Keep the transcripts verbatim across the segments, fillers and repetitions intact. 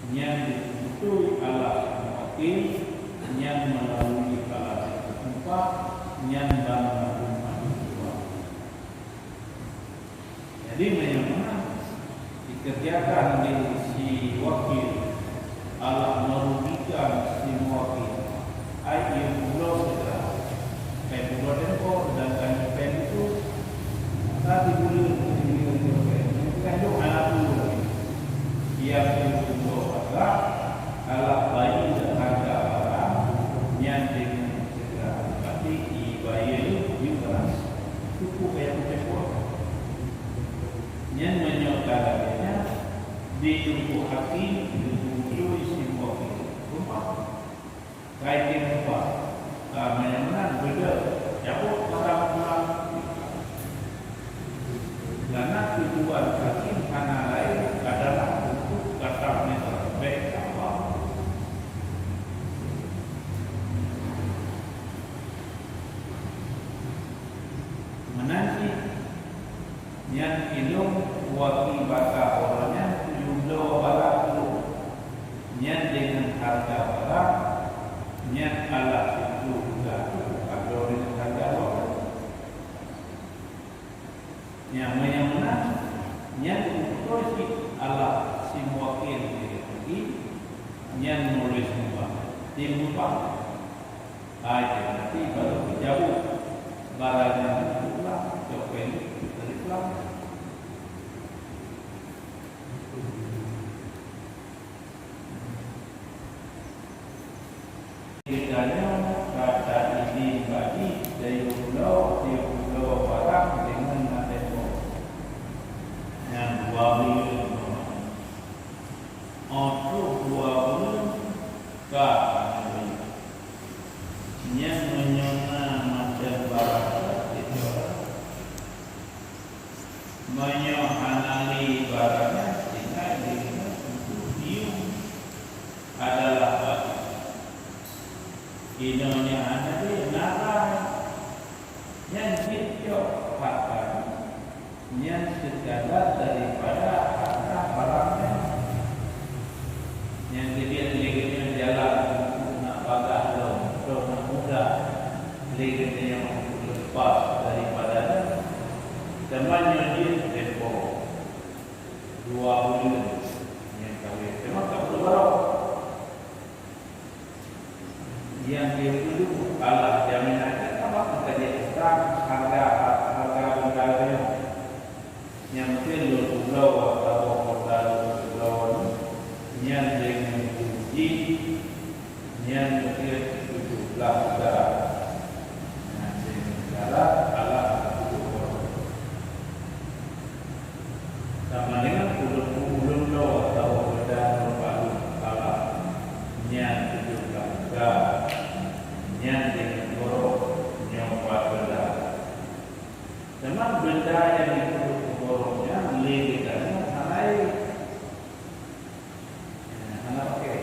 Nyan dipeubeutôi Allah Subhanahu wa Taala, nyan meulalu Allah Subhanahu wa Taala, nyan ban mandum-mandum doa. Jadi, meunyoe meunan dikerjakan lé si wakil, Allah merugikan si muwakil. Ai, ié pulo segera. Kai pulo tempo dan kami pen itu. Tadi bulan ini bukan jok anak dulu. Yang pulo segera, Allah bayi dan harga barang, nyan dengan segera. Berarti ibayi juga. Cukup yang tempo. Nyan meunyoe ka lagèe nyan, di teungku haki, di teungku isi muwakil. Rumpah. Kai di rumpah. Ah, meunyoe meunan, beda. Cabut barang pulang. Karena tujuan haki hana lain adalah untuk kata mereka baik apa. Meunan cit. Nyan ilôn waki baka uroe nyan tujoh bloe barak ilôn. Nyan deungon hareuga barak, nyan alah siplôh juta, padub deungon hareuga dua bloe. Nyan meunyoe meunan, nyan beutôi cit alah simuwakil lagèe nyan meulôi sumpah, tim sumpah. Hai, jadi nanti baru dicabut barang nyang dicabut lah, cok kali dari pulang. Geutanyoe ka taizin bagi tayue pulo, tayue pulo barang deungon na tempo nyang dua buleuen. Óh troh dua buleuen ka hana lé. Nyan meunyoe na macam barang, meunyoe hana lé barang nyan, tinggai deungon untuk diem adalah bagus. Inoe nyan hana lé, na barang. Nyan jeuet cok hareuga nyan, nyan sekadar daripada hareuga barang nyan. Nyan keubiet lé geutanyoe jalan untuk nak bagah lom, lom nak mudah lé geutanyoe untuk lepas daripada nyan. Teuma nyoe jeuet tempo dua buleuen nyan kawin. Teuma ka peubarô. Nyang geupeuduek alah jaminan nyan, ka bah meukaji utang hareuga, hareuga benda nyoe. Nyang mungken lôn pulo atawa kota lôn pulo nyan deungon jih, nyan mungken tujoh blah juta. Nyan deungon syarat alah siploh. Sama dengan ulôn, ulôn lo atau beda lo palu salah. Nyan tujoh blah juta. Nyan deungon borok nyoe pat benda. Teuma benda nyang dipeuduek keu borok nyan lé geutanyoe hana ék. Hana pakai.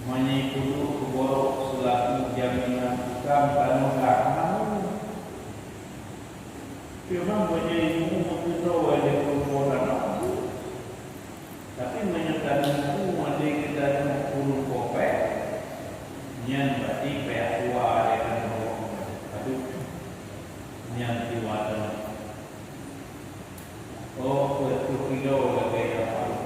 Meunyoe peuduek keu borok seulaku jaminan utang tanoh ka hana. Cuma meunyoe ibu meukeudroe lé ureueng po tanoh, tapi meunyoe tanoh ibu mandé geutanyoe ureueng po péng, nyan berarti péng dua lé tanoh. Aduh, nyan siwa tanoh. Oh, beutôi kilo lagèe nyang harôh.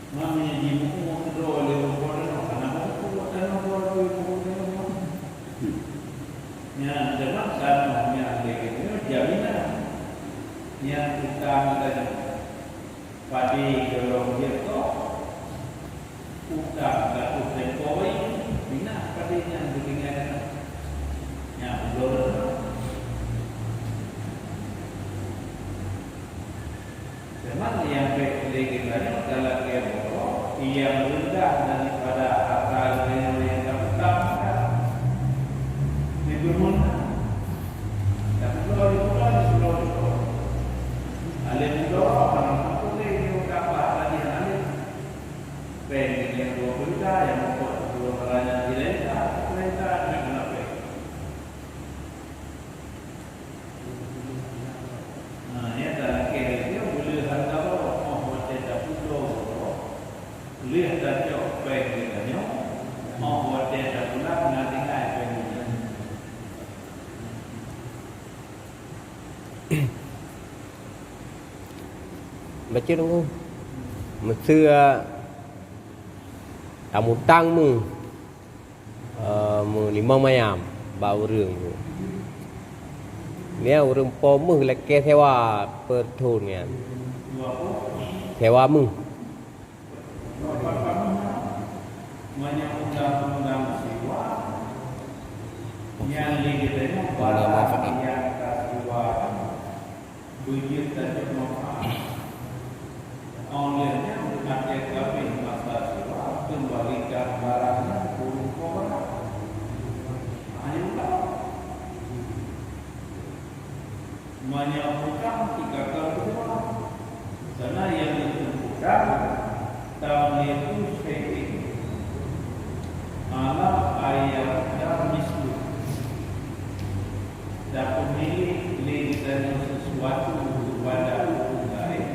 Mami jimuku keudroe lé rupa tanoh, hana mampu buat tanoh dua puluh ribu tanoh. Nyan, teuma tanoh nyan lagèe nyoe jaminan. Nyan utang tanoh. Padé golom jeuet kok, utang ka tuh tempo bayi, pinah padé nyan geutinggai. Nyan ulôn. Teuma nyang bèk lé geutanyoe talakèe boro nyang reundah daripada harta geutanyoe nyang tapeutang. Nibeumun. Tapi kalau di pulau, di pulau, di pulau. Alim di pulau, orang mampu deh, dia bukan apa, lagi alim. Peng yang dua berita, yang membuat dua orang yang tidak, tidak, tidak, tidak, tidak. Nah, ya, tak lagi hari Baca dulu. Meuseu tamutang meuh, eh, meuh limong mayam bak ureuëng tu. Nyan ureuëng po meuh lakée sewa per thon nyan. Sewa meuh. Meunyoe undang-undang sewa, nyang lé geutanyoe barang nyang tasewa beujeuet tajok manfaat. Óh lheueh nyan, akhé kabeh masa sewa, keumbalikan barang nyan keu ureuëng po barang. Hana undang. Meunyoe utang, tika keu ureuëng po barang. Karena nyang geukheun utang, tamliku syai'in ala ayyarudda misluh. Tapeumilih lé geutanyoe sesuatu kepada ureuëng laén,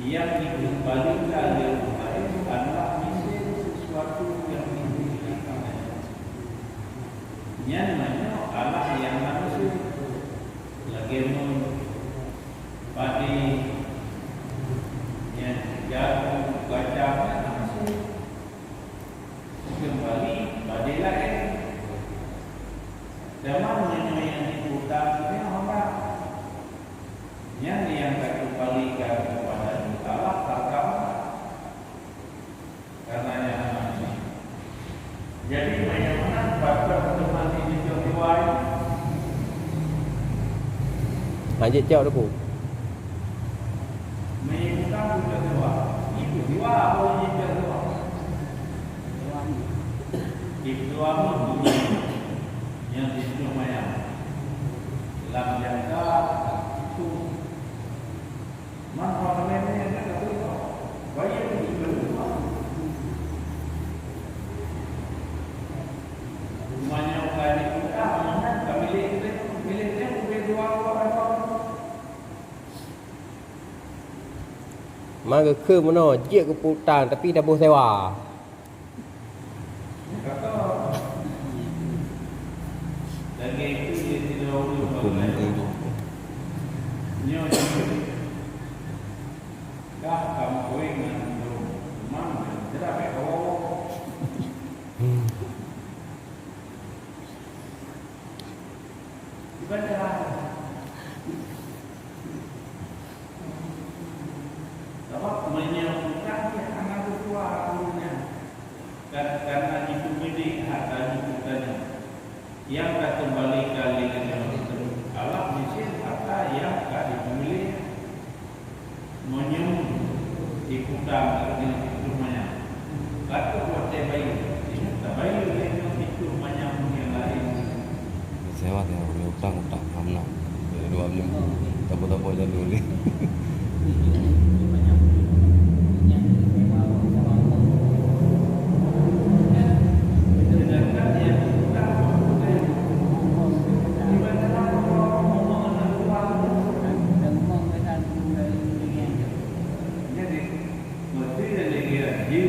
nyang dikeumbalikan lé ureuëng laén adalah miseue sesuatu nyang dibri lé geutanyoe. Nyan meunyoe alah nyang na miseue, lagée ngon padé, nyan jagung, kacang, nyan na miseue. Keumbali padé laén. Teuma meunyoe nyang jipeutang nyan honda, nyan nyang takeumbalikan keupada Allah harta honda. Karena nyan hana miseue. Jadi, meunyoe meunan, patut teuma jicok siwa nyan. Hanjeuet cok, Teungku. Meunyoe utang jicok siwa, itu siwa apa jicok siwa? Itu siwa mah bunyi nyang jicok mayam. Lam jangka itu. Man peureulée nyan ka teurimong. Bayeue keu jipeuleueh. Meunyoe ka jipeugah, meunan ka milék teuh, milék teuh ubé dua ureuëng. Man geukheun meunoe, jeuet keu peutang, tapi taboh sewa. Hukum, hukum. Nyoe jeuet. Kah kamoe ngon lôn, teuma ngon cara bèk kawoe. Ibadah. Sabab meunyoe bukan, dia hana geutuha ureuëng nyan. Ka-, karena jipeumilék harta jipeutanyoe. Nyang ka keumbalikan lé geutanyoe, Allah miseue harta nyang ka jipeumilék. Meunyoe jipeutang lagée nyoe pituh manyam, ka troh watée bayeue, ingat tabayeue lé nyoe pituh manyam nyang laén. Sewa teuh, meunyoe utang, utang, hana meunan. Jadi dua manyam, tapo-tapo jalur lé. Sedangkan nyang utang, Jadi, meuseuti lagée jih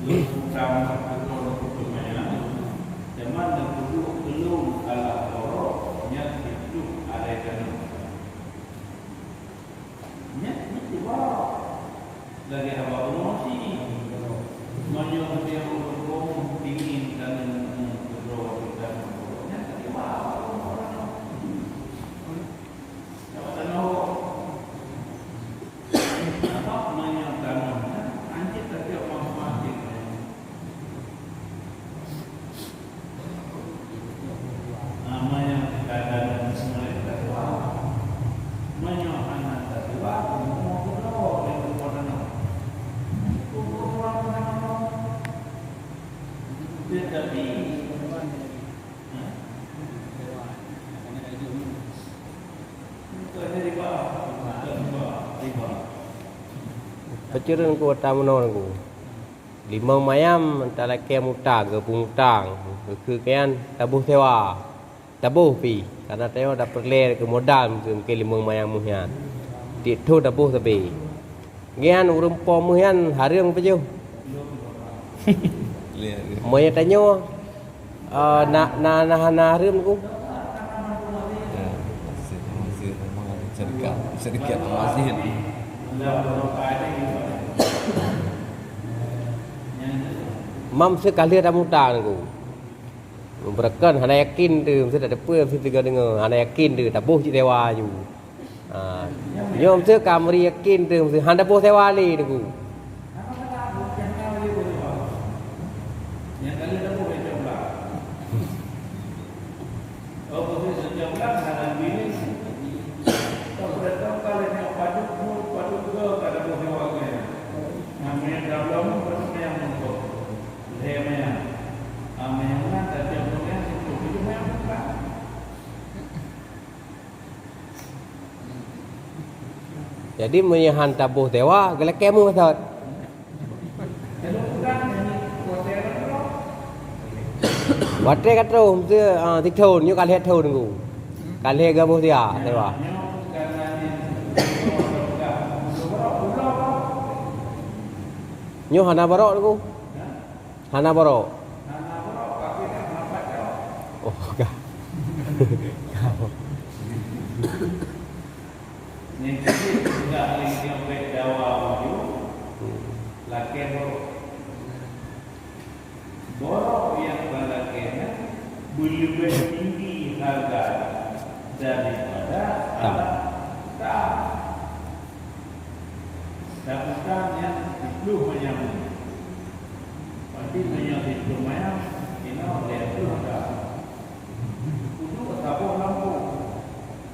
lôn peugah keu droe keu teumanyong, teuma neupeuduek keu lôn Allah Guru nyang siploh aré tanoh. Nyan, nyan cuba lagée haba promosi. Meunyoe meunyoe ureuëng pingin tanoh keu droe keu tanoh, nyan cuba haba promosi. Tetapi, ha? Bukan riba, bukan riba, riba. Peucureueng ku ata meunoe ku. Limong mayam talakée mutang, geupeuutang, geukheun nyan taboh sewa. Taboh pih, karna tanyoe tapeureulée keu modal mungken limong mayam meuh nyan. Tiep thon taboh sabe. Nyan ureuëng po meuh nyan hareuem pajoh. Meunyoe tanyoe, eh, na, na, na hana hareuem ku. Ya, masih, masih, masih, syarikat, syarikat masih. Mam seukalheueh tamutang Teungku. Beureukan hana yakin teuh, meusti tateupeu, meusti teuga deungoe, hana yakin teuh, taboh cit sewa aju. Ha. Nyoe meusti ka meuri yakin teuh, meusti hana boh sewa lé Teungku. Jadi meunyoe han taboh sewa, geulakée meuh maksud. Watée ka troh, meusti, ah, sithon, nyoe ka lhée thon Teungku. Ka lhée gaboh sia, sewa. Nyoe hana barok Teungku. Hana barok. Oh, ka. Nyang keubiet peugah lé nyoe bèk dawa ujoe, lakèe borok. Borok nyang balakèe nyan beuleubèh tinggi hareuga daripada harta. Tautang nyan siploh manyam. Berarti meunyoe siploh manyam, inoe lhèe ploh hareuga. Uduk saboh lampôh.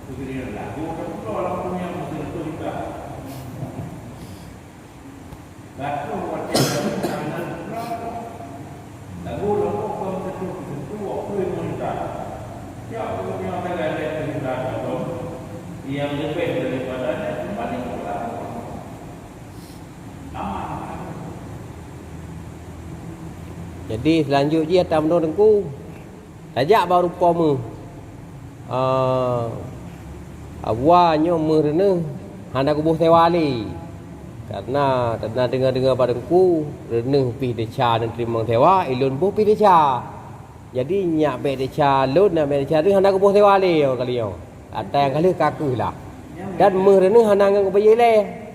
Begitu lagu keudua lampôh nyang meuseureutoh juta. Lagu watèe lagu tangan lampôh. Lagu lampôh kon seureutoh, seureutoh dua ploh lima juta. Tiap ureueng nyang tagak lhèe ploh juta lampôh, nyang leubèh daripada nyan keumbali keu lampôh. Aman. Jadi, seulanjut jih ata meunurot Teungku. Tajak bak rupa meuh. Ah, awai nyoe meuh reuneuh hana geuboh sewa lé. Karena, karena deungoe-deungoe bak Teungku, reuneuh pih desya neuteurimong sewa, ilôn boh pih desya. Jadi, nyak bèk desya lôn, nyak bèk desya reuneuh hana geuboh sewa lé nyoe kali nyoe. Ata nyang ka lheueh ka keuh lah. Dan meuh reuneuh hana ngon geubayeue lé.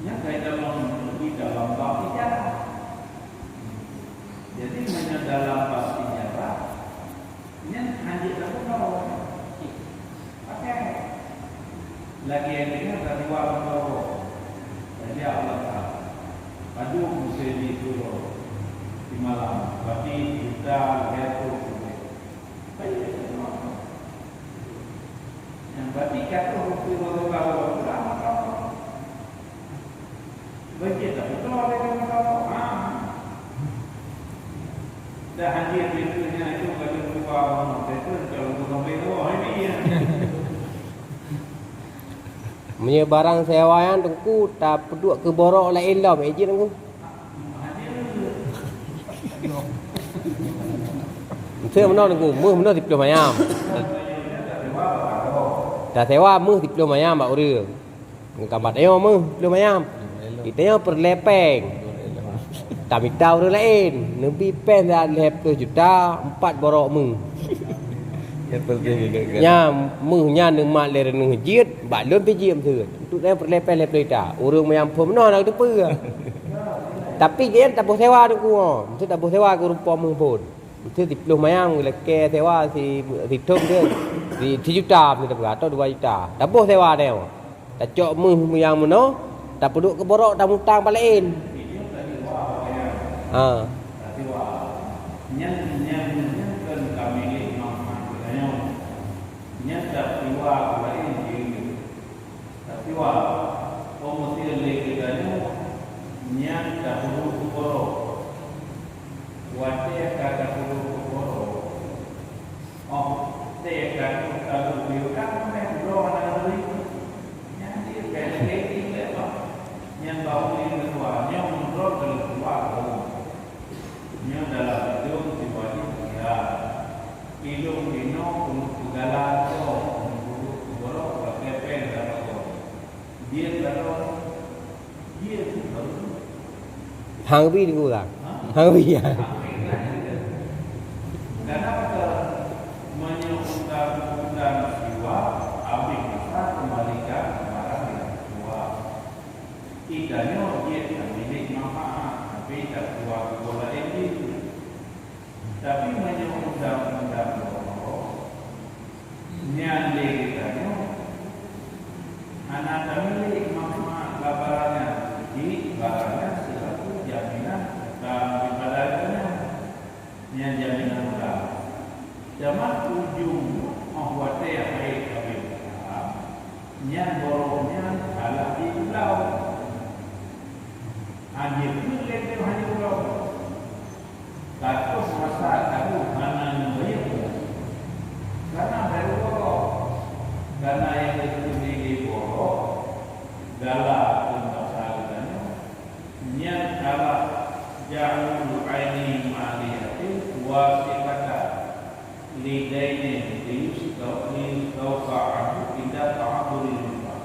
Nyan ka dalam, di dalam bab sejarah. Jadi, meunyoe dalam bab sejarah, nyan hanjeuet tapeugah. Pakai. Lagèe nyan tadi wak meunoe. Raja Allah Taala. Padum Musa di Turo. Di malam. Berarti juta lhèe ploh. Nyang berarti ka troh bukti bahwa Allah Taala. Bagi tak betul ada yang tahu. Ha. Dah hadir di dunia itu bagi dua orang. Saya tu kalau bukan bego ini ya. Meunyoe barang sewa nyan Teungku tapeuduek keu borok laén lom, eh, jeuet Teungku. Meuseue meunoe Teungku, meuh meunoe siploh manyam. Tasewa meuh siploh manyam bak ureueng. Ngon kamat nyoe meuh siploh manyam. Kita nyoe peureulèe pèng. Tamita ureueng laén, neubi pèng dak lhèe ploh juta, empat borok meuh. Nyan meuh nyan neumat lé reuneuh jeuet, bak lôn pih jeuet meuseue. Untuk nyan peureulèe pèng lhèe ploh juta. Ureueng manyam phôn meunoe hana geuteupeue. Tapi gobnyan taboh sewa Teungku, meuseue taboh sewa keu rupa meuh phôn. Meuseue siploh manyam geulakèe sewa si, sithon tu, si, sijuta meuseue tapeugah, atau dua juta. Taboh sewa nyoe. Tacok meuh nyang meunoe, tapeuduek keu borok, tamutang bak laén. Ha. Nyan tapeugah laén jih. Tapeugah, oh, meuseue lé geutanyoe nyan tapeuduek keu borok. Watèe ka tapeuduek keu borok, oh, teuka taduek di utang, meuh bloe hana geubri. Nyan jih, Ilong inoe keuneuk peugala droe, keuneuk peuduek keu borok, lakée péng lam lakoe. Dia kata, dia tu baru. Hang bi di urang. Ha? Hang bi ya. Karena kata meunyoe undang-undang jiwa, habéh masa kembalikan barang yang jiwa. Itanyoe jeuet kamilék manfaat, tapi takuwa keu laén jih. Tapi meunyoe undang-undang Allah, nyan lé geutanyoe hana tamilék manfaat bak barang nyan, di barang nyan seulaku jaminan utang daripada geutanyoe. Nyan jaminan utang. Teuma ujong óh watée hai kawin utang, nyan borok nyan alah jipulang. Hana jeuet lé nyoe hana jipulang. Ka troh masa kamoe hana neubayeue, kana baru borok, kana nyang geukheun lé borok, gala ateueh basa geutanyoe, nyan alah ja'alul aini ma'aliyatin wasiqatan lidainin liyustau-, liyustaufa anhu inda ta'adzuril mubah.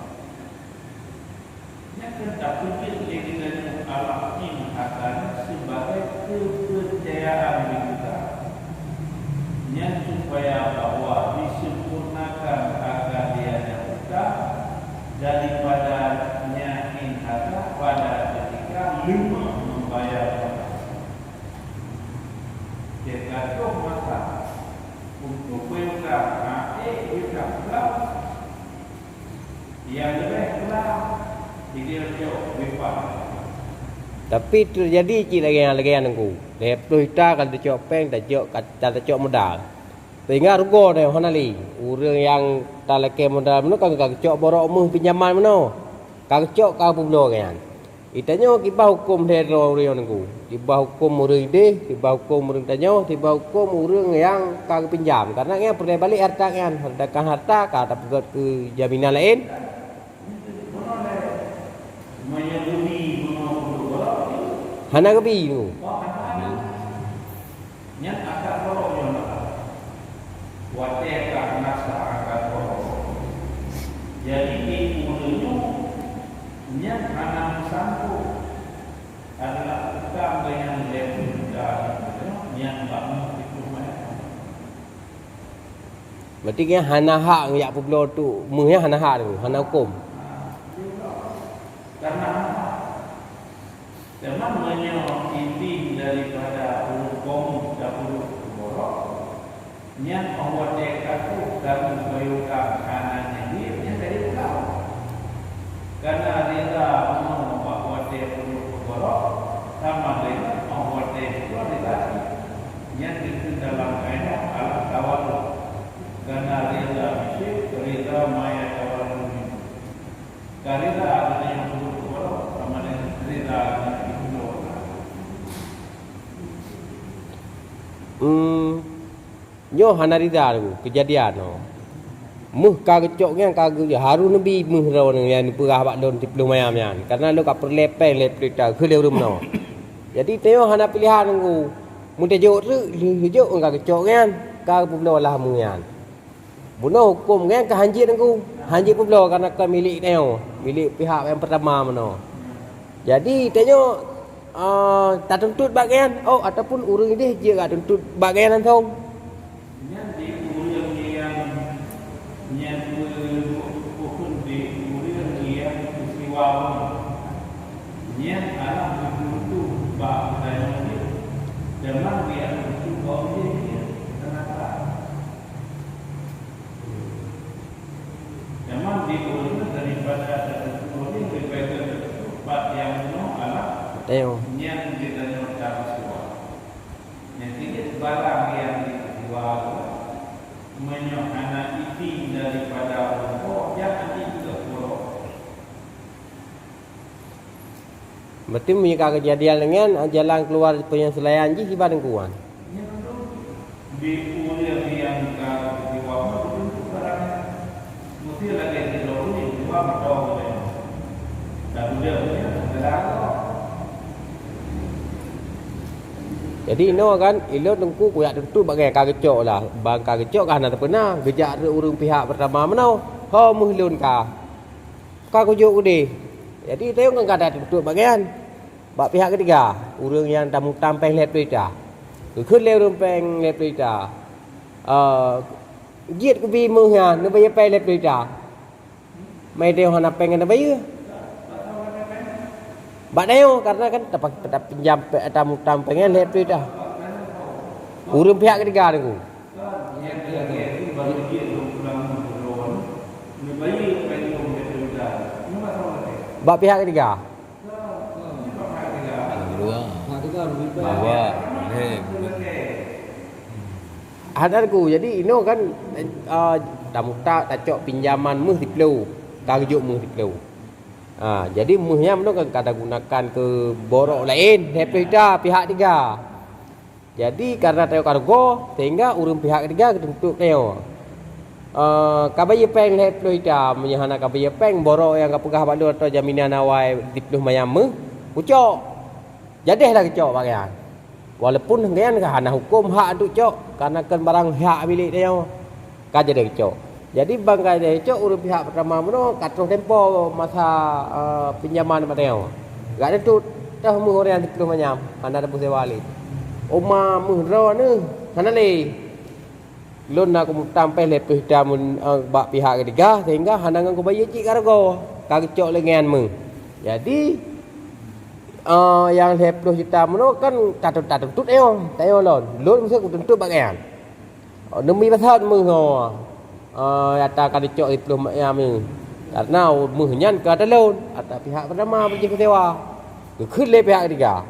Nyan keuh tapeujeuet lé geutanyoe alah in hata nyan sibagai keupeurcayaan di geutanyoe. Nyan supaya bahwa disempurnakan akan dia nyang utang daripada nyan in hata pada ketika leumah membayar utang. Teuka troh masa untuk bayar utang, ha, ék bayar utang, nyang leubeh pula, di dia cok beupat. Tapi teujadi cit lagée nyan, lagée nyan Teungku. Lhée ploh juta ka tacok péng, tacok, ka tacok modal. Sehingga rugoe nyan hana lé. Ureuëng nyang talakée modal meunoe ka, ka geucok borok meuh pinjaman meunoe. Ka geucok ka peubloe nyan. Geutanyoe kiban huköm lhée droe ureuëng nyan Teungku. Kiban huköm ureuëng ideh, kiban huköm ureuëng tanyoe, kiban huköm ureuëng nyang ka geupinjam. Karena nyan peureulée balek hareuta nyan, sedangkan hareuta ka tapeugét keu jaminan laén. Hana geubi Teungku. Nyan akan borok nyoe malah. Watée ka rasa akan borok. Jadi, di ureuëng nyoe nyan hana meusangkot adalah utang deungon lhée ploh juta nyan bak meuh siploh manyang. Berarti nyan hana hak jak peubloe tu, meuh nyan hana hak tu, hana huköm. Karena Teuma meunyoe inti daripada huköm tapeuduek keu borok, nyan óh watée ka troh kamoe bayeue utang hana nyan jeuet, nyan ka jeuet pulang. Kana rida meunyoe bak watée peuduek keu borok, sama deungon óh watée peuduek rida jih. Nyan geukheun dalam ayat alat tawalud. Kana rida miseue, rida ma yatawalladu minhu. Ka rida geutanyoe peuduek keu borok, sama deungon rida geutanyoe peuduek keu Allah. Hmm, nyoe hana rida Teungku, keujadian nyoe. Meuh ka geucok nyan ka geu-, harôh neubi meuh droeneuh nyang neupeugah bak lôn siploh manyam nyan, karena lôn ka peureulée péng lhée ploh juta keu lhée ureuëng meunoe. Jadi, tanyoe hana piléhan Teungku. Meutajok treuk, lheueh jok ka geucok nyan, ka geupeubloe lah meuh nyan. Bunoe huköm nyan ka hanjeuet Teungku, hanjeuet peubloe karena kon milék tanyoe, milék pihak nyang peurtama meunoe. Jadi tanyoe, ah, tatuntut bak gobnyan, oh, ataupun ureuëng ideh jeuet ka tuntut bak gobnyan langsong. Nyan di ureuëng nyang, nyan ureuëng di ureuëng nyang peusiwa nyan alah meutuntut bak geutanyoe jih, dan lam dia meutuntut bak ureuëng jih, kenapa? Memang di ureuëng daripada satu puluh ni lebih ke tempat yang penuh alam. Betul. Nyan geutanyoe cara suah. Nyang kini barang yang dijual meunyoe hana izin daripada ureuëng, jangan dijual. Berarti meunyoe ka keujadian nyan, jalan keuluar peunyeuseulehan jih kiban Teungku nyan. Di ureuëng nyang ka jiwa meutuntut barang nyan, mesti lagée sidroe ureuëng jiwa meudoe ulée. Dan ulée nyan adalah Allah. Jadi inoe kan, ilôn teungku kujak teuntut bak gaya ka geucok lah. Bang ka geucok ka hana teupeuna, geujak rot ureuëng pihak peurtama meunoe. Ho meuh lôn ka. Ka kujok udeh. Jadi tayong kan ka teuntut bak gaya nyan. Bak pihak keutiga, ureuëng nyang tamutang péng lhée ploh juta. Geukheun lé ureuëng péng lhée ploh juta. Eh, jeuet kubi meuh nyan, neubayeue péng lhée ploh juta. Mai teuh hana péng hana bayeue. Bak tanyoe karena kan tapinjam tamutang péng lhée ploh juta. Ureuëng pihak keutiga teungku. Bak pihak keutiga. Dua. Dua. Hei. Hana teungku, jadi inoe kan, eh, tamutang tacok pinjaman meuh siploh, ka geujok meuh siploh. Ha, jadi meuh nyan meunoe kan ka tagunakan keu borok laén, lhée ploh juta pihak tiga. Jadi karena tanyoe ka rugoe, sehingga ureuëng pihak ketiga geuteuntut tanyoe. Eh, ka bayeue péng lhée ploh juta, meunyoe hana ka bayeue péng, borok nyang ka peugah bak lôn atau jaminan awai siploh manyam meuh, kucok. Jadeh lah geucok bak gobnyan. Walaupun gobnyan ka hana huköm hak untuk cok, karena kon barang hak milék tanyoe. Ka jadeh geucok. Jadi bang ka jadeh geucok, ureuëng pihak peurtama meunoe ka troh tempo masa, eh, pinjaman bak tanyoe. Gak teuntut, toh meuh ureuëng nyang siploh manyam, hana teupeu sewa lé. Uma meuh droeneuh, hana lé. Lôn na kumutang péng lhée ploh juta mun, eh, bak pihak ketiga, sehingga hana ngon kubayeue cit ka rugoe, ka geucok lé nyan meuh. Jadi, eh, nyang lhée ploh juta meunoe kan ka teu-, ka teuntut tanyoe, tanyoe lôn. Lôn miseu kuteuntut bak gobnyan. Oh, neumi basot meuh nyoe, eh, ata ka geucok siploh manyam nyoe. Karena meuh nyan ka teu lôn, ata pihak peurtama beujih keusewa. Geukheun lé pihak ketiga.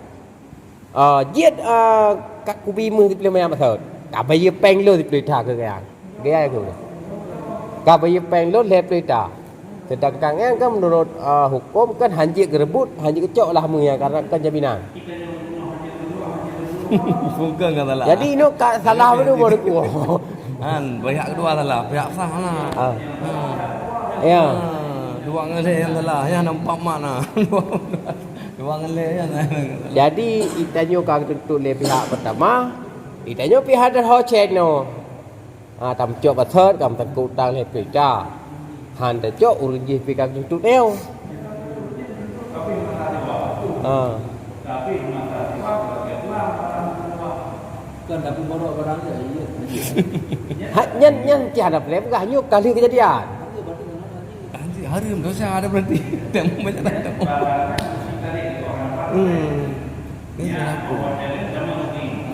Ah, jeuet, ah, ka kubi meuh siploh manyam basot. Ka bayeue péng lôn siploh juta keu gobnyan. Gaya keu. Ka bayeue péng lôn lhée ploh juta. Sedangkan nyan kan menurut, ah, huköm kan hanjeuet geureubot, hanjeuet geucok lah meuh nyan karena kan jaminan. Bukan kan salah. Jadi inoe ka salah betul baru ku. Kan, pihak kedua salah, pihak sah salah. Ah. Ha. Ya. Ha, dua ngeleh yang salah, yang nampak makna. Dua ngeleh yang salah. Jadi, itanyoe ka geutuntut lé pihak peurtama, itanyoe pih hana ho cen nyoe. Ha, tameucok basot, ka meutangkok utang lhée ploh juta. Han tacok ureuëng jih pih ka geutuntut nyoe. Ha. Kan tapi borok barang dia, iya. Ha, nyan, nyan cit hana peureulee peugah nyoe ka lheueh keujadian. Hari, hari dosa ada berarti. Tak mau baca tak mau. Hmm. Ini aku.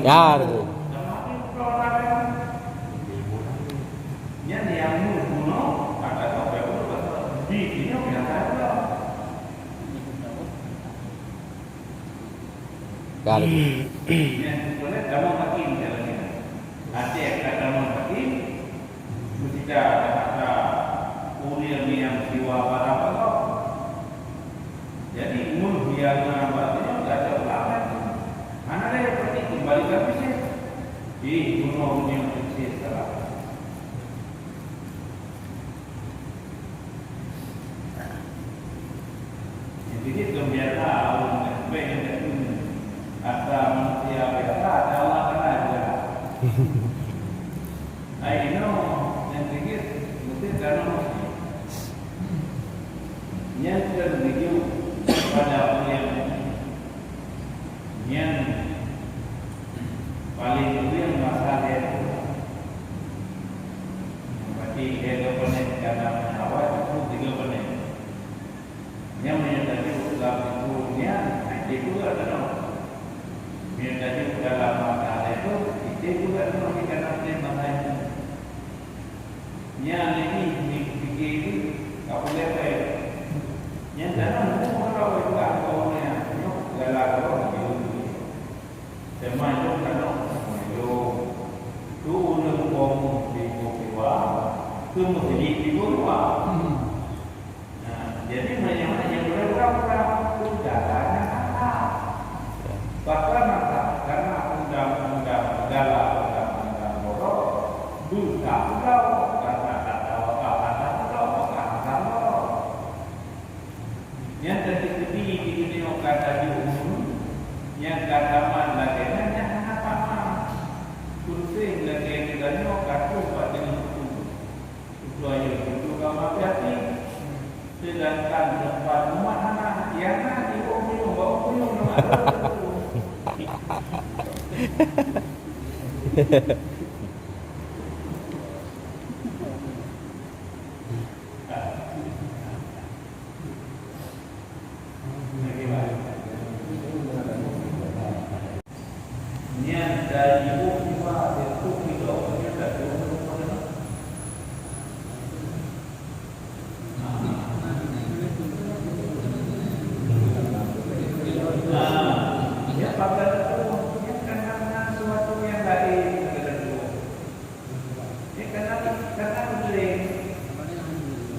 Ya, tu. Ka lagi. Nyan peureulée tamong hakim jalan nyan. Até ka tamong hakim, meusita ata ureuëng nyang siwa barang Allah. Jadi, mun hiangan bak nyoe gata ulangan. Hana lé berarti kembali ka bisnis. Ih, bunoe nyang bisnis salah. Jadi, kebiasa ureuëng nyan, asa manusia biasa, ada Allah kan ada. Ai inoe nyang teungeut meuteuk kanoe nyan keu meunyoe pada ureuëng nyan paléng ureuëng masa lhée. Berarti lhée gob panen kana awai teupeu tiga panen. Nyang meunyoe tajok lam itu nyan, hana jeuet peugah tanoh. Meunyoe tajok dalam mata lé tu, jeuet peugah tanoh di kanan lé mata itu. Nyan lé jih, ni pike tu, ka puléh bae. Nyan tanoh tu kalau peugah kau nyan, nyoe segala kau jeuet. Teuma nyoe tanoh, nyoe. Tu ureuëng bong di bong dua, tu meuseujid di bong dua. Nah, jadi meunyoe nyang boleh urang-urang tu jalannya nakal. Bahkan nakal karena undang-undang segala undang-undang borok, dosa udau karena tak tahu apa kata udau, maka nakal borok. Nyang teukeudi di dunia ka tajok umu, nyang ka tamat lagée nyan, nyan hana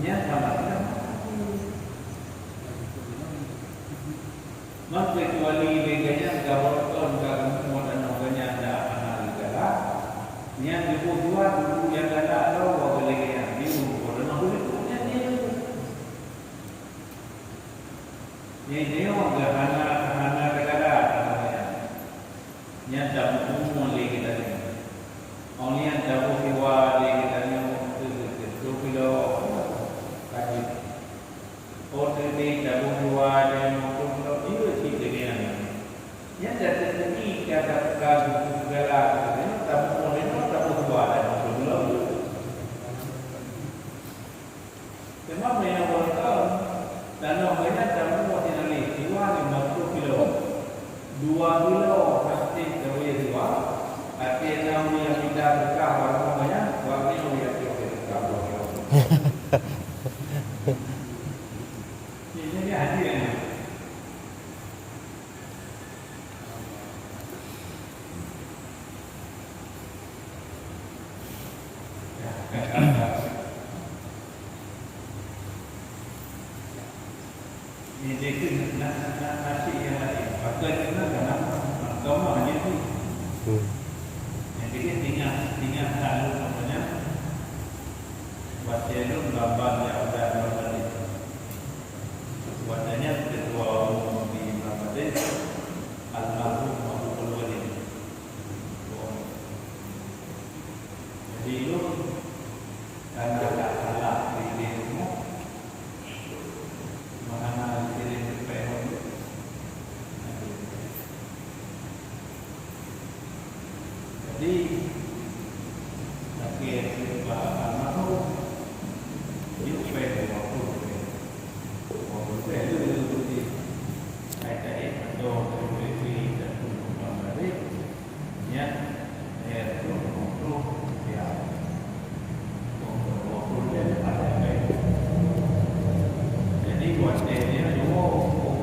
Nyan sama dengan aku. Maka kecuali lé gobnyan gaboh kon ka geumeue tanoh gobnyan dak hana geugala, nyan geuboh dua dulu nyang gala droe lé gobnyan, di rumoh tanoh geumeue nyan nyan. Nyan nyoe geuhana, hana teugala tanoh gobnyan. Nyan tamuphom lé geutanyoe. Óh lheueh nyan taboh siwa lé geutanyoe keu, keu, keu, keu, ka jeuet. Oh, teuntèe taboh dua dan motong lom jeuet cit deungon nyan. Nyan dak teupeue ka, ka, ka geugala, taboh lom, taboh dua dan motong lom jeuet. Teuma meunyoe uroe nyoe, tanoh gobnyan tamuphom sinaleh, dua limong ploh kilo. Dua kilo plastik gawé dua, até na ureueng nyang mita beukah warna manyang, warna ureueng nyang piôh beukah dua kilo. Jadi, jadi hadir ni. Ini dia tu na-, na-, na-, nasi yang lain. Pakai kena dalam mahkamah dia tu. Hmm. Yang dia tinggal, tinggal tak lu namanya. Buat dia tu gambar dia udah gambar dia. Buat dia ketua umum di Bangladesh, almarhum Abu Walid. Jadi, lôn kana that salah di, di rumoh, meuhana lé pèng lôn. Jadi, lagèe bak almarhum, yôh pèng dua ploh ribèe. Dua ploh ribèe le, le, le. Hai taék atau ribèe, ribèe, ribèe. Nyan, eh, dua puluh rupiah. Dua puluh rupiah dapat, eh. Jadi, watèe nyan, oh, oh.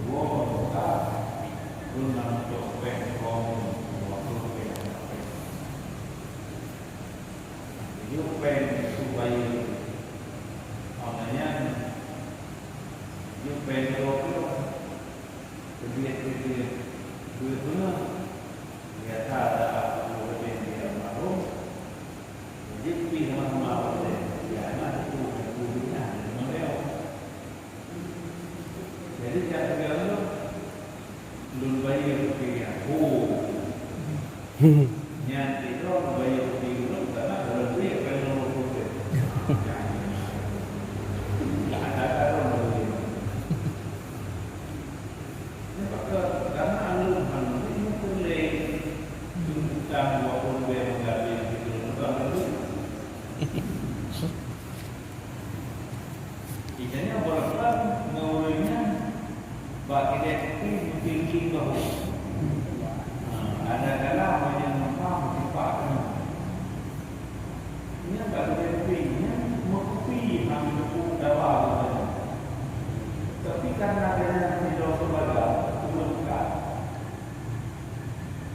Dua puluh rupiah. Lôn na cok péng kong, dua puluh rupiah. Tujoh péng su bayeue. Awaknyan, tujoh péng dua puluh. Keubiet-keubiet, duit beungoh. Biasa ada aku lebih di almarhum. Jadi, pi sama-sama boleh. Ya, anak itu, aku dengar, dia mengeluh. Jadi, jak peugah lôn, lôn bayeue rupiah. Oh. Nyan sidroe bayeue rupiah lôn, karena dalam duit péng lôn rupiah. Ada, ada lôn bayeue. Nyan pakon, karena lôn hana lôn peureulèe utang dua puluh ribu meugaji sidroe lôn bayeue. Di tanyoe beureukon ngon ureueng nyan bak keude kupi meutinggi bahu. Ha, kadang-kadang meunyoe numpang meusipak keunoe. Nyan bak keude kupi nyan meukupi hana meuteupeu dawa geutanyoe. Tapi karena gobnyan sidroe seubaga ureueng ka.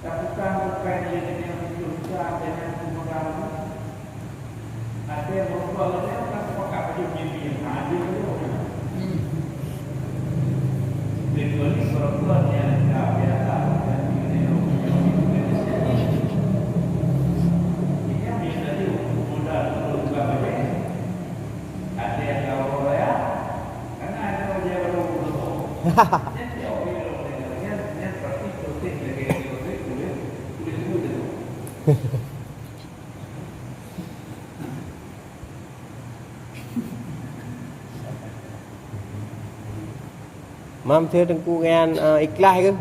Tapi kan bukan lé gobnyan meucurca gobnyan peugah. Ada berupa gobnyan kan sepakat baju mimpi yang hadir tu. Kecuali perempuan yang tak biasa dan ini. Ini yang biasa tu modal untuk buka baju. Ada yang tahu raya, karena ada orang yang baru. Jadi, orang yang, yang, yang pasti proses lagi, proses kulit, kulit kulit tu. Mam, teungku nyan, eh, ikhlas ke?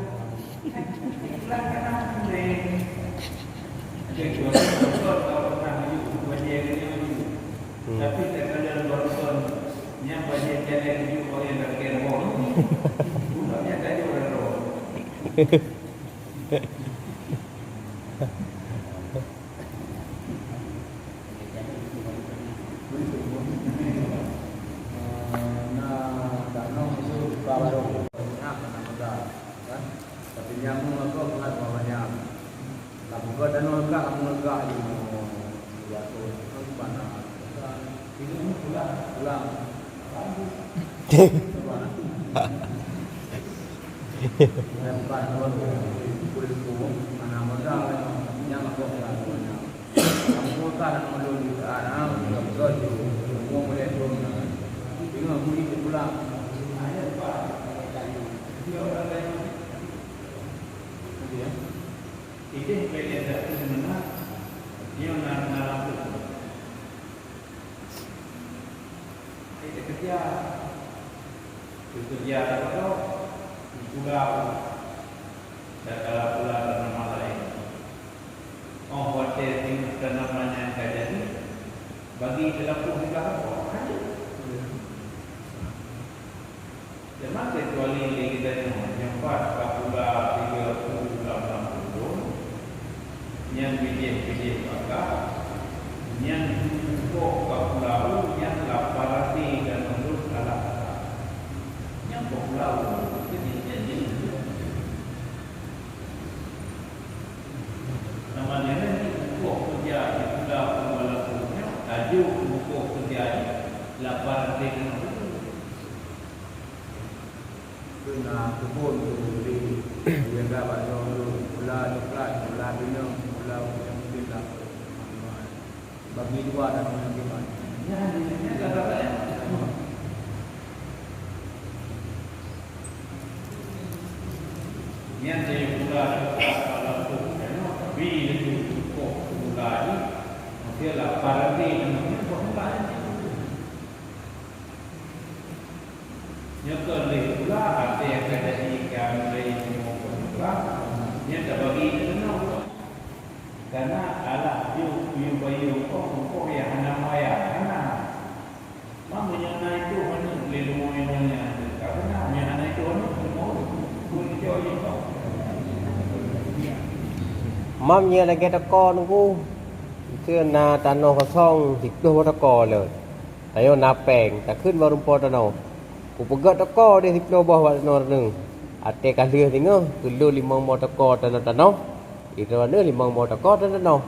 Hmm. Tapi nyang meungeugah bukan banyak. Lamun geutanyoe gah, meungeugah ilmu, ya, tu, kan, mana? Pulang. Pulang. Bukan, bukan, bukan, bukan, mana modal, nyang aku pulang, pulang. Kamu kan ulun di sana, udah betul tu. Semua boleh turun. Tengok bunyi dia pulang. Dia orang lain. Dia. Idéh bèk lé that meunan, nyoe na, na lampu. Idéh keureuja. Keureuja teupeudok, pula, dan kalau pula tanaman laén. Oh, watèe singoh tanaman nyan ka jadi, bagi teulampu siblah rukok, lanjut. Teuma keucuali lé geutanyoe nyang pat ka pula tiga puluh lam lam rukon, nyan bijéh-bijéh baka, nyan pukok ka pula u, nyan lapar até dan ulôn salah kata. Nyan pula u, jadi jadi. Nama nyan pukok keureuja di pula pun walaupun nyan, laju pukok keureuja di lapar até dan ulôn. Keu na keubon tu beli, jaga bak droe tu, pula coklat, pula pineung, pula nyang mungkin lah. Bagi dua dan mungkin. Nyan, nyan kata saya. Nyan saya pula coklat, kalau tu, bi itu cukup pula ni, mungkin lah parati, mungkin pun lah ni. Nyoe keuh lheueh pula, até nyang ka jadi ka mulai meunyoe ka, nyan tabagi keu keunoe. Kana alah jok piyôh bayeue kong, kong nyang hana meuraya, hana. Mam meunyoe na itu aneuk lé lumoe nyoe nyan, ka beuna, meunyoe hana itu aneuk, lumoe, pun jok jih kong. Mam nyoe lagèe toko Teungku, itu na tanoh kosong, siplôh boh toko lôn. Tanyoe na péng, takheun bak rumpok tanoh. Kupeugöt toko deh siplôh boh bak tanoh teuneuk. Até ka lheueh singoh, keu lôn limong boh toko tanoh-tanoh, di droeneuh limong boh toko tanoh-tanoh.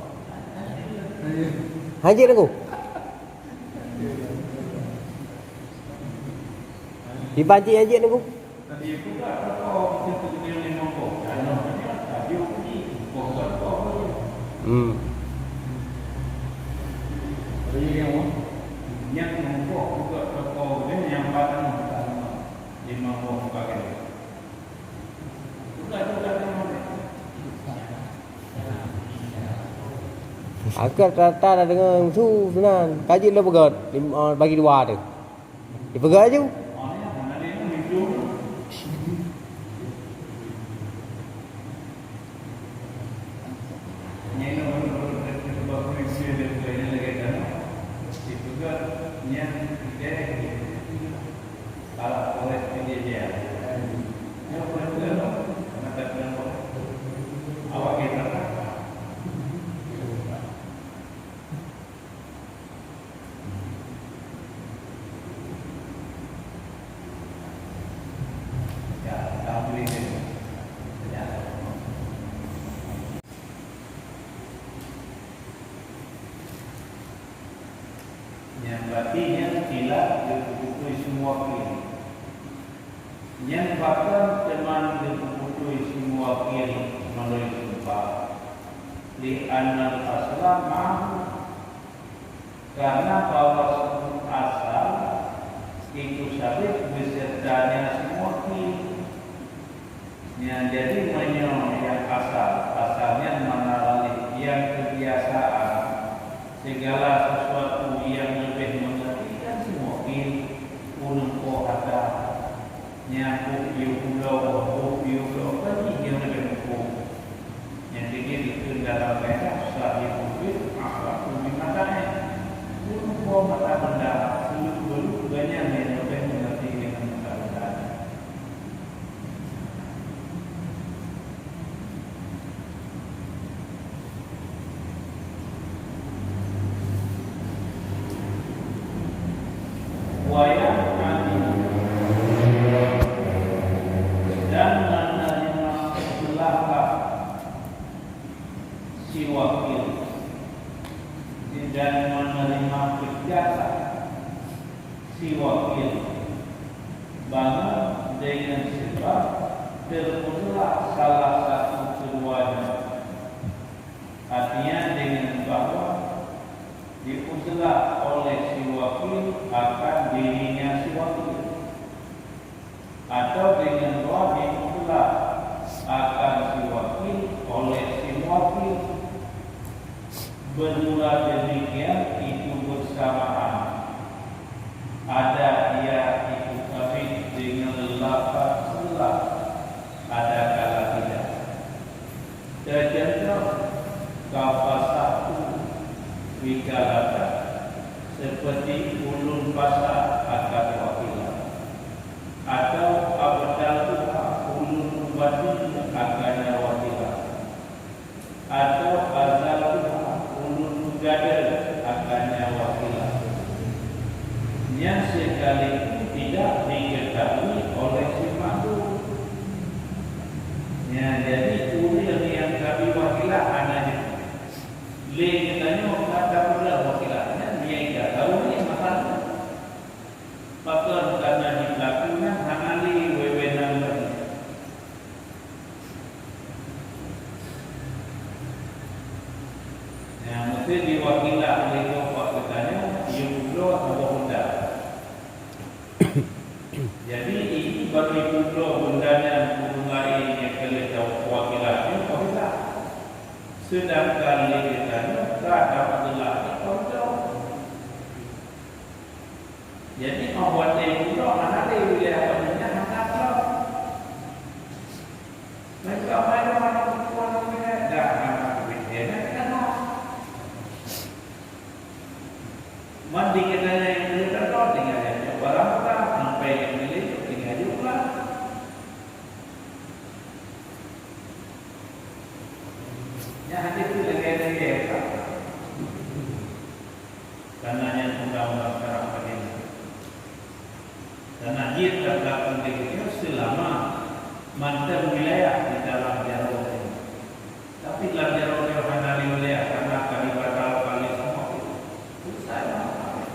Hanjeuet Teungku? Dibanci hanjeuet Teungku? Hmm. Akhé rata-rata na deungoe su sinan, ka jeuet lé beugöt, lim-, eh, bagi dua teuh. Dipeugah laju. Nyan berarti nyan kilat geuputôi seumoe kiri. Nyan pakon teuma geuputôi seumoe kiri meunurot sumpah. Li annal asla ma'ahu. Karena bahwa asal itu sabit besertanya semua kiri. Nyan jadi meunyoe nyang asal, asal nyan makna laén nyang keubiasaan, segala sesuatu nyang leubeh meungerti kan semua kiri, ulôn poh hata. Nyan buet yue pulo, buet yue pulo, kan jih nyang leubeh muphom. Nyang keudua dikheun dalam Baibel, "Sahibul bait akhaffu min mata'ih." Ureueng po mata benda, seuleuek-beuleuek gobnyan nyang leubeh meungerti deungon mata benda. Wayang tadi dan menerima zakat si wakil, dan menerima ijazah si wakil, bangon dengan sebab terpeutelah salah satu keduanya. Artinya dengan bahwa diuzlah oleh si wakil akan dirinya si wakil, atau dengan bahwa diuzlah akan si wakil oleh si muwakil. Bermula demikian itu bersamaan. Ada ia itu tabik dengan lafaz uzlah, ada kala tidak. Teucontoh, kafasahtu wikalatan, seperti ulôn pasah akad wakilah, atau abtaltuha, ulôn ubati akadnya wakilah, atau azaltuha, ulôn peugadôh akadnya wakilah. Nyan sekalipun tidak diketahui oleh si makdum. Nyan, jadi ureueng nyang ka wakilah hana jeuet. Lé geutanyoe ka tapeugah wakilah nyan, dia ka tahu ni masalah. Pakon karena di pelaku nyan hana lé wewenang lagi. Nyang meusti diwakilah lé gob bak geutanyoe, yue pulo saboh benda. Jadi, ibu bagi pulo benda nyan ureueng laén nyang ka lheueh tawakilah nyoe ka bisa. Sedangkan lé geutanyoe ka tapeugah nyoe ka bisa. Jadi, óh watèe pulo hana lé wilayah Palestina hana pulo. Mereka main mana buku anak mereka dah hana kulit dia nak kena. Mandi kena yang boleh kata tinggal yang barang murah sampai yang boleh tinggal juga. Yang hadis tu lagi-lagi. Karena nyan undang-undang sekarang begini. Karena jih terdakwa dirinya selama mantap wilayah di dalam jarum ini. Tapi dalam jarum ini hana di wilayah karena akan dibatalkan oleh semua itu. Selesai masalah.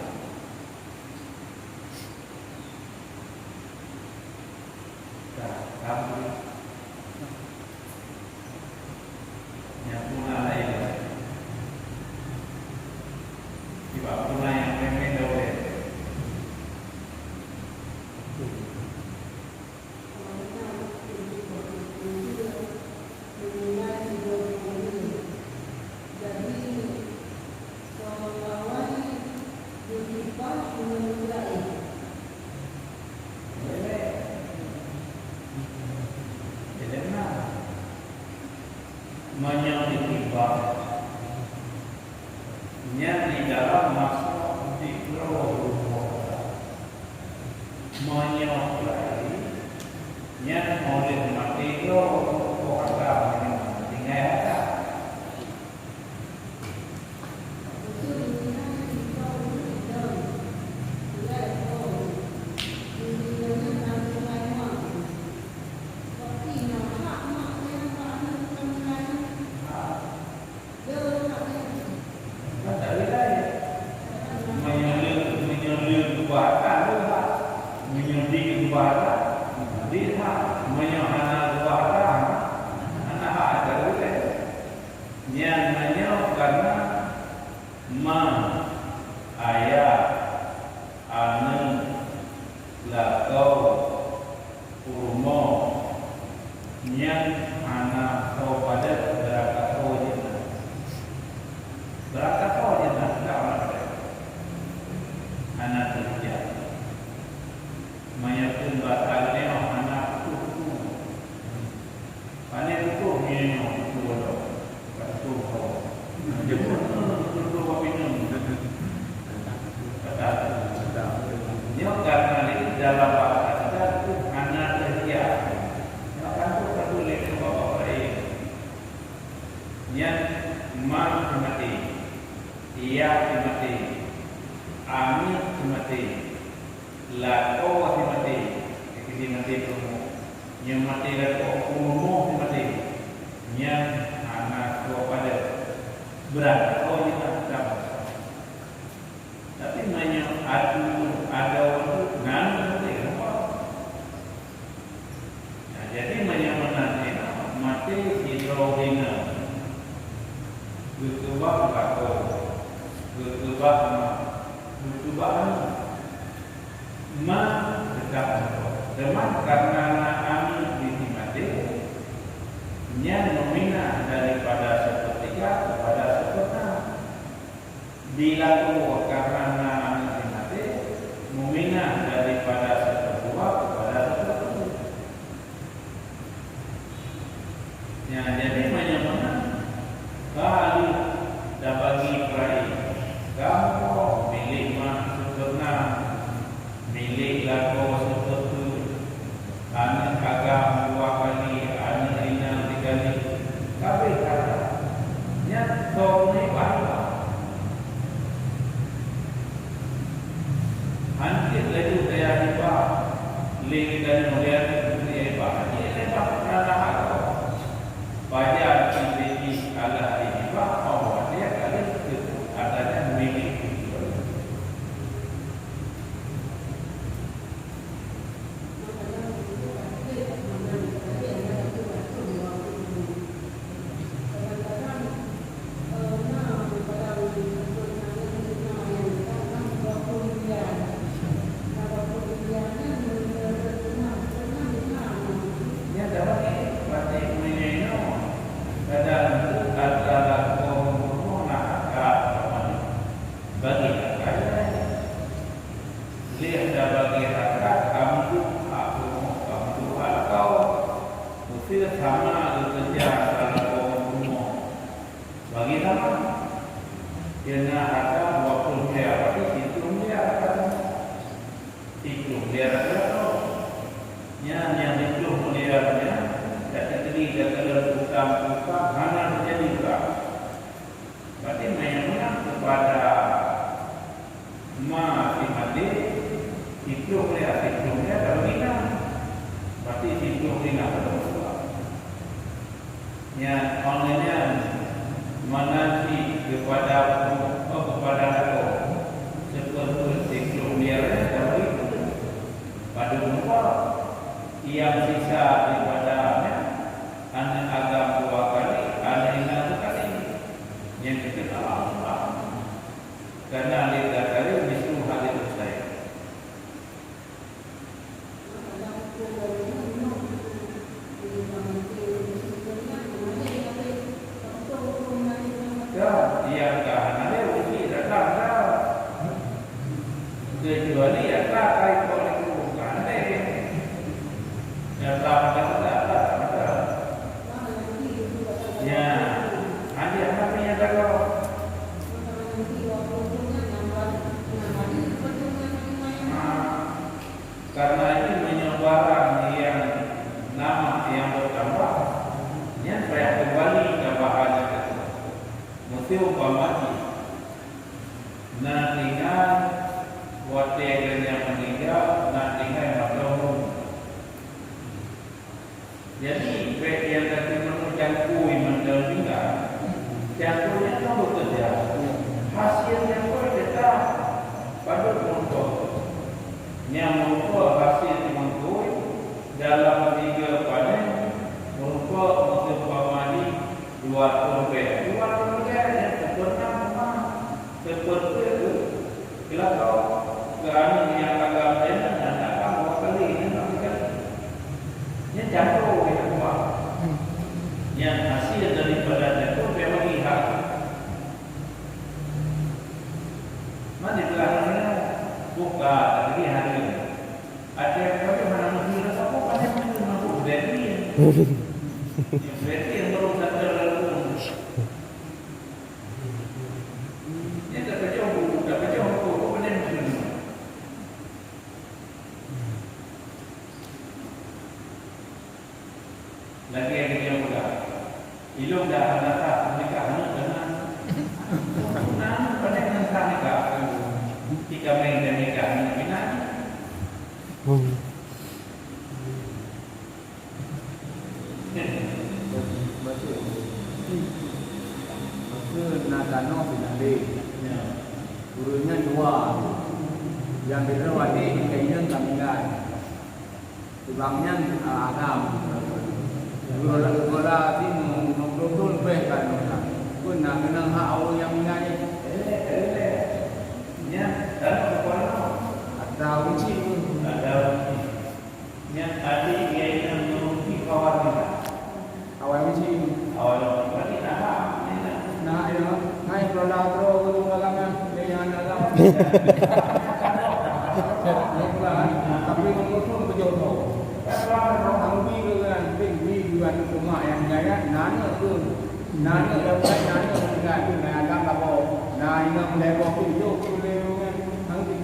Dah, dah. Nyang puna laén. Kiban puna nyang remeh dawet. Jadi, soe awai geukibah ngon Israel. Jadi, nah. Meunyoe geukibah, nyan di dalam masalah dikeue rumoh. Meunyoe lari, nyan oleh maté droe rumoh, meunyoe tinggai hata. Meunyoe lé, meunyoe lé keubah ata, lé hak. Meunyoe di keubah ata, di hak. Meunyoe hana keubah ata, hana hak ata lé. Nyan meunyoe karena ma, ayah, aneuk, lakoe, peurumoh, nyan hana soe padat beurakasoe jeuet na. Beurakasoe jeuet na, tidak padat. Hana teurijang. Meunyoe kheun bak ageuneuk Yah maté, aneuk maté, lakoe maté, maté peurumoh, nyang maté lakoe peurumoh maté, nyan hana soe padam. Beurangkasoe nyang hana soe. Tapi meunyoe adu, adoe nan maté, apa? Nah, jadi meunyoe meunan jinoe maté sidroe inong, geukeubah lakoe, geukeubah ma, geukeubah aneuk. Ma teutap lakoe. Teuma karena na aneuk di maté, nyan meuminah daripada sepertiga kepada seperenam. Di lakoe karena na aneuk di maté, meuminah daripada seuperdua kepada seupeureubu. Nyan, jadi meunyoe meunan, ka lheueh tabagi peuraya, gampông milék ma seupeureubu, milék lakoe seupeureubu, aneuk agam dua kali, aneuk inong sikali, ka abéh hareuta. Nyan soe meuhibah-hibah. Hanjeuet laju taya hibah lé geutanyoe, lé aneuk geutanyoe hibah. Hanjeuet hibah karena hareuta. Pajan cit jih alah jihibah, Allah dia kali teupeu adanya milék. Nyan dapat jih, berarti meunyoe inoe, kadang tu antara kaum rumoh na akrab sama. Bagi akrab laén. Lheueh tabagi hareuta, ka meuduek hak rumoh, ka meuduek hak lakoe. Meusé sama geukeureuja salah kaum rumoh. Bagi sama. Keu na hareuta dua ploh miliar, berarti siplôh miliar hareuta. Siplôh miliar hareuta. Nyan nyang siplôh miliar nyan, ka teukeudi, ka teukeudi utang-utang, hana teujadi utang. Berarti meunyoe meunan kepada ma si maté, siplôh miliar, siplôh miliar ka bagi na. Berarti siplôh miliar ka bagi na. Nyan, óh lheueh nyan, meunan cit keupada, oh, keupada lakoe, seupeureubu siplôh miliar nyan ka bagi peue? Padub meurumpok. Nyang sisa daripada nyan, aneuk agam dua kali, aneuk inong sikali. Nyan keukeuen Allah Subhanahu wa Taala. Karena lizakari mislu hadzil unsayyain. Ka, nyang ka hana lé uji datang dah. Kecuali ata kai kok lé kubu kan lé. Datang dah, datang dah. Ya, ada apa yang datang? Karena ini meunyoe barang nyang nama nyang beutambah, nyan payah keumbali tambahan nyan. Meuseumpama jih, na tinggai watée geuh nyan meuninggai, na tinggai mantong. Jadi, bék nyang ka teumeunung cangkôi mantong tinggai, cangkôi nyan ka beukeuja. Hasil cangkôi teutap padub meurumpok. Nyang meurumpok hasil cangkôi dalam tiga panen, meurumpok meuseumpama jih dua ploh ribée. Dua ploh ribée nyan seupeureubu teuma. Seupeureubu Keu lakoe, keu aneuk nyang agam teuh nyan hana agam dua kali, nyan agam sikali. Nyan cangkôi nyang keumah. Nyan hasil daripada cangkôi, pih bagi hak. Man dipeugah nyan, buka lagi hari nyan. Ada yang kata mana mungkin rasa apa, mana mungkin mampu berdiri. Berarti yang baru sadar lalu. Nyan tapajoh, tapajoh hukôm, hukôm nyan meukeunong. Lagèe nyang peugah, ilôn dah hana sah meuninggai aneuk keunan. Keunan pandai Kami, kami, kami, kami. Maka na tanoh sinalé. Ureueng nyan dua. Nyang sidroe até jikheun ka meninggai. Sibang nyan, ah, agam. Geulola, geulola si meuglodol beh ka nyoe. Pun na keunong hak ureueng nyang meninggai. Nyan, tanoh bukan. Ada ureueng cit. Ada ureueng cit. Nyan tadi ia inong merugi kawan kita. Awai meucing. Awai meucing. Berarti nah, nah, ya. Nah, ya. Nah, kalau dah terus ke rumah lama, dia yang anak lama. Dia pulang, tapi mengusung ke jodoh. Kan orang, orang lebih ke kan, lebih, lebih dua tu cuma yang jaya, nanya tu. Nanya yang baik, nanya yang baik. Nah, agam labo. Nah, ingat mulai bawa tu, jauh tu, dia kan. Nanti.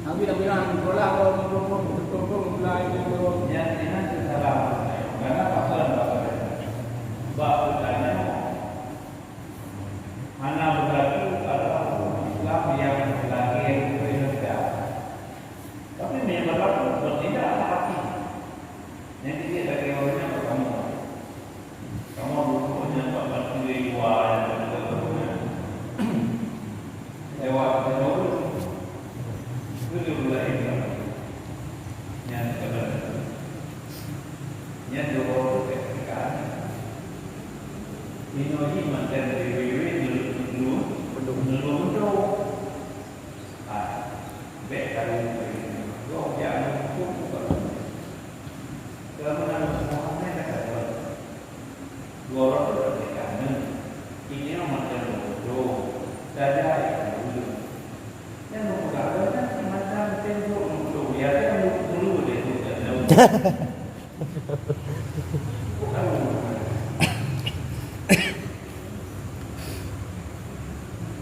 Nabi, Nabi, Nabi, sekolah, kalau betul-betul, betul-betul, mulai itu, nyan, nyan, salah. Karena apa? Bak peutanyaan, hana beurlaku adalah huköm Islam nyang lagèe Indonesia. Tapi meunyoe beurlaku, bertindak hati. Nyang keubiet lagèe ureueng nyan bak kamoe. Kamoe buku nyan bak bantu dua nyan, lewat teungoh. Beutôi laén nyan. Nyan keubeunaran. Nyan dua ureueng ketika. Inoe jih mantong dari wewe nulu, nulu, nulu, nulu. Ah, bèk karu, gob jak meuhuköm bukan. Dalam nama Muhammad kata, dua orang tu tak boleh kangen. Ini yang macam bodoh. Saja yang dulu. Yang membuka kan macam tembok bodoh. Ya, yang dulu dia tu kan.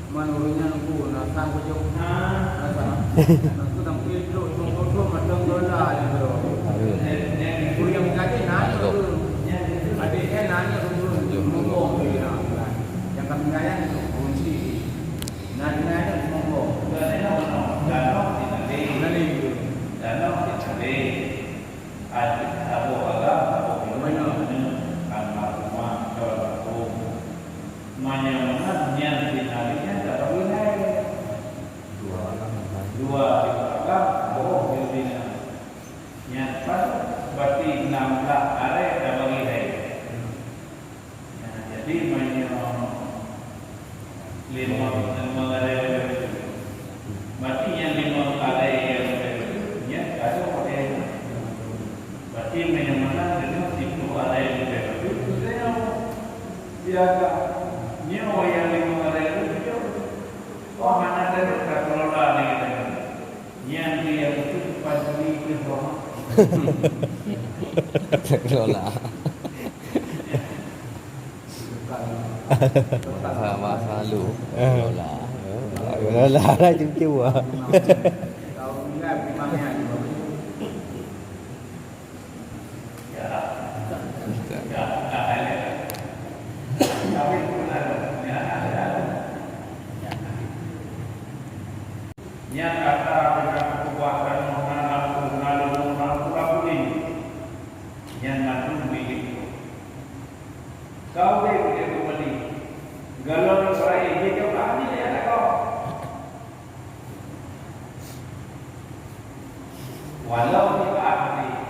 Man ureueng nyan ku na sang kujok. Na sang. Aku sampai trok lima puluh macam dola je tu. Ureueng gaji nanya tu. Adik kan nanya tu. Ngomong dia. Yang kami nanya tu kunci. Nah, dia nanya ngomong. Lalu. Lalu. Adik, Abu Agam, Abu Gimana? Almarhumah, almarhum. Meunyoe meunan nyan di hari nyan tabagi hai. Dua agam. Dua agam, oh, di sini. Nyan pat berarti enam belas hari tabagi hai. Nah, jadi meunyoe limong, limong aré leubeh bacut. Berarti nyang limong aré nyang leubeh bacut, nyan ka dua aré. Berarti meunyoe meunan deungon siplôh aré leubeh bacut, tu nyoe biasa. Nyoe nyang limong aré leubeh bacut. Oh, hana teuka kelola nyan. Nyan dia itu pasti itu. Kelola. Bahasa, bahasa lu. Kelola. Kelola lah cucu ah. Nyan atra deungon peubuatan meunan lam pula kuning. Nyan mandum milék Gobnyan. Kau deh udeb beumani. Galon Israel, dia jauh kami ya kau. Walau kita ahli.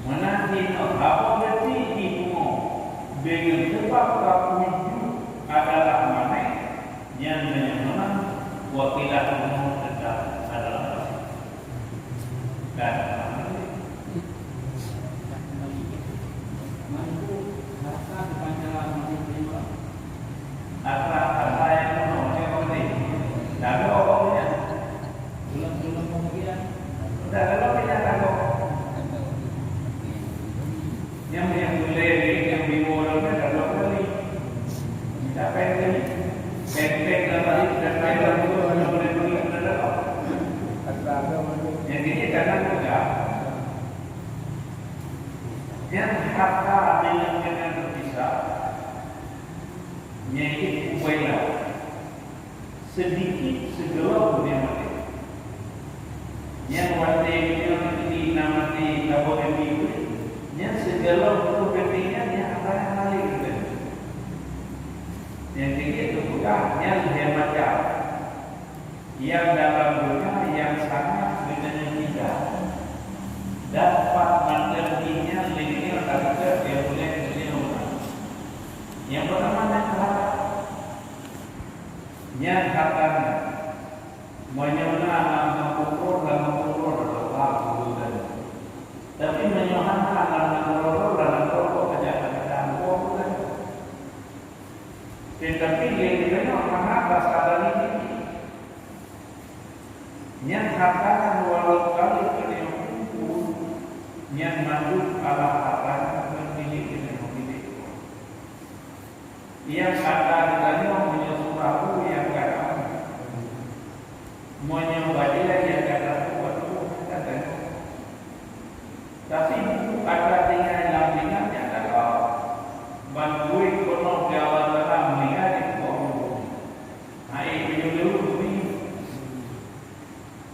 Meunan jinoe haba geuti jipungo, deungon sabab ka uju adalah manéh, nyan meunyoe meunan wakilah bunoe teuka adalah maséh. Dan Atra, atra nyang bunoe, dia kau ni. Dah ada orang punya. Tulang-tulang kau lagi dah. Dah ada orang punya dah kau. Yang, yang boleh ni, yang dibawa orang kan dah dua kali. Minta pen ni. Pen, pen dah balik, dah pen dah dua, dah boleh balik, dah ada. Yang ini jangan juga. Nyan harta deungon-deungon teupisah, nyan jih ubé lawan. Seudikit sigohlom dunia maté. Nyang watée nyoe di na maté tabeuet di, nyan sigohlom peuet peuet nyan, nyan hana nyang haleue geutanyoe. Nyang keu jeuet teupeugah nyan lhée macam. Nyang dalam donya nyang sangat geutanyoe cinta. Dan pat mantong jih nyan lé geutanyoe tapeugah nyang ulée geutanyoe meunan. Nyang peurtama nyan hareuta. Nyan hareuta nyan. Meunyoe na lam kampung droe, lam kampung droe, droe, droe, droe, droe. Tapi meunyoe hana lam nanggroe droe, lam nanggroe droe, kadang-kadang droe, droe. Teutapi lé geutanyoe hana tasadari diri. Nyan hareuta nyan walau ka lheueh geutanyoe kumpul, nyan mandum Allah hareuta nyan kon milék geutanyoe, milék Allah. Nyang hareuta geutanyoe meunyoe surabu nyang ka na, meunyoe bajée nyang ka na, buet tuboh ka na. Tapi buku atra tinggai lam lingat nyang ka na, ban buet keunoe keu Allah Taala meuninggai di tuboh buku. Hai, meunyoe lewat bumi.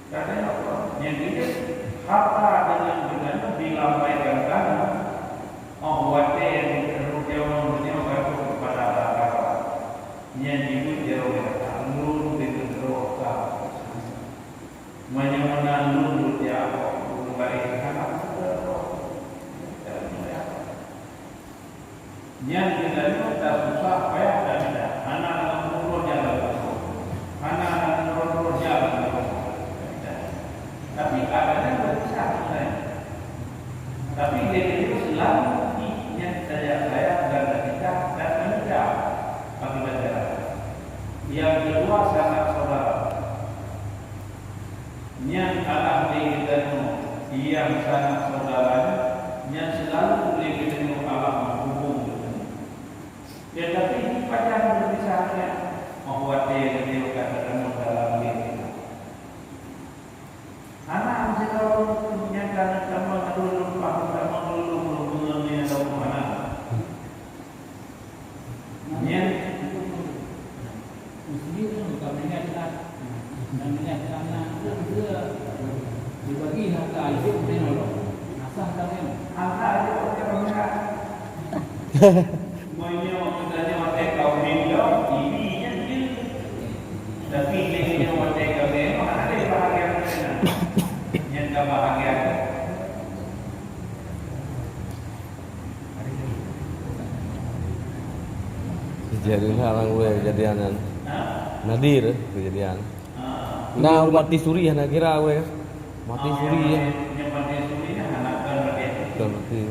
Katanya apa? Nyang keuneuk hareuta deungon geutanyoe dilambaikan tanyoe, óh watée nyang geutanyoe ka troh keupada Allah Taala. Nyan jibeuet jaroe gata, lôn deungon droe ka. Meunyoe na lôn beujak, lôn baréh hana. Nyan geutanyoe tasusah payah that mita. Hana lam uroe jalan, hana lam uroe jalan. Tapi ada yang berpisah sebenarnya. Tapi dia itu selalu di yang saya, saya dan kita dan kita bagi belajar. Yang kedua, sanak saudara. Nyan Allah lé geutanyoe, nyang sanak saudara nyan, nyan seulalu lé geutanyoe Allah meuhubong geutanyoe. Teutapi dipajan geupisah nyan, óh watée geutanyoe ka tatamong dalam lé geutanyoe. Hana meusidroe nyang ka neutamong, aduh, lumpah, tamong lulus, lulus, lulus, hana. Nyan. Muslim bukan mengingat Tuhan. Dan mengingat Tuhan, nah, itu dia dibagi harta hidup dengan Allah. Asah kawin. Harta hidup bukan mengingat. Meunyoe geutanyoe watée kawin lom, ibi nyan jeuet. Tapi lé nyoe watée kawin, hana lé bahagian nyan. Nyan ka bahagian. Kejadian halang weh kejadian nyan. Nadir kejadian. Nah, mati suri hana kira weh. Mati suri ya. Bukan mati.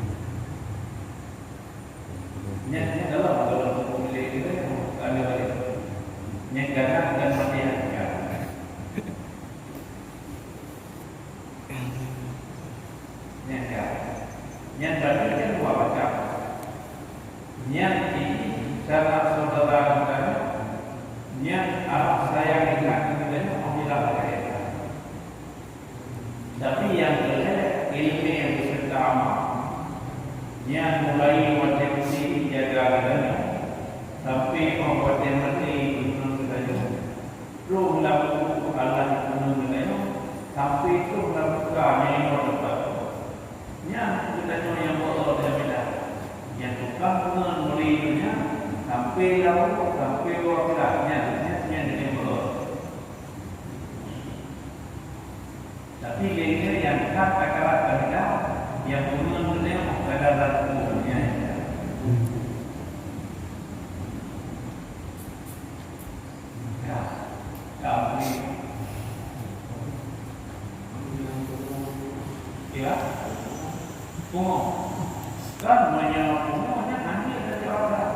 Nyan ka. Nyan berarti kan dua macam. Nyan ini cara saudara geutanyoe, nyan Allah sayang ingat geutanyoe, Allah bilang lagée nyan. Tapi nyang keulhée, iéleumé nyang beserta amal. Nyan mulai watée udeb jaga geutanyoe, sampai óh watée maté geutanyoe. Troh lam kubu Allah geutanyoe, sampai troh lam teuka nyang inoe teumpat. Nyan geutanyoe nyang beu-o dan meudah. Nyang tukang peungeut meuri donya, sampai lam rumoh, sampai u akhirat. Nyan, nyan, nyan geutanyoe beu-o. Tapi lé nyoe nyang that takarat keuheundak, nyang peungeut geutanyoe kada ragu nyan. Ya. Ya, bri. Ya. Pungo. Kan meunyoe pungo nyan anjing dah jawab dah.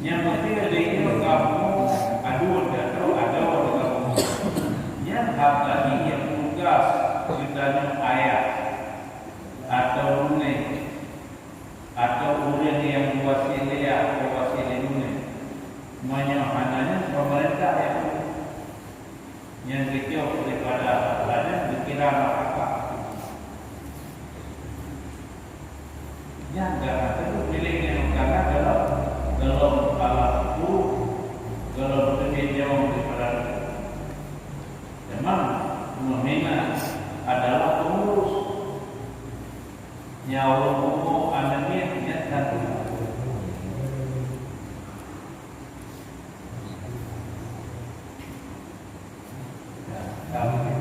Nyang meusti lé nyoe kamoe aduan atau adoe kamoe. Nyan haba jih nyang tugas geutanyoe ayah atau undeh. Atau ureuëng nyang meuwasiet lé ayah atau wasiet lé undeh. Meunyoe hana nyan, peumeurintah nyang ureuëng. Nyang geucok daripada Allah nyan geukira masyarakat. Nyan gata teupeu piléh nyang gata gohlom, gohlom Allah peuruh, gohlom teubiet nyawöng daripada Allah. Nyawa umu aneuk nyan that. Kamu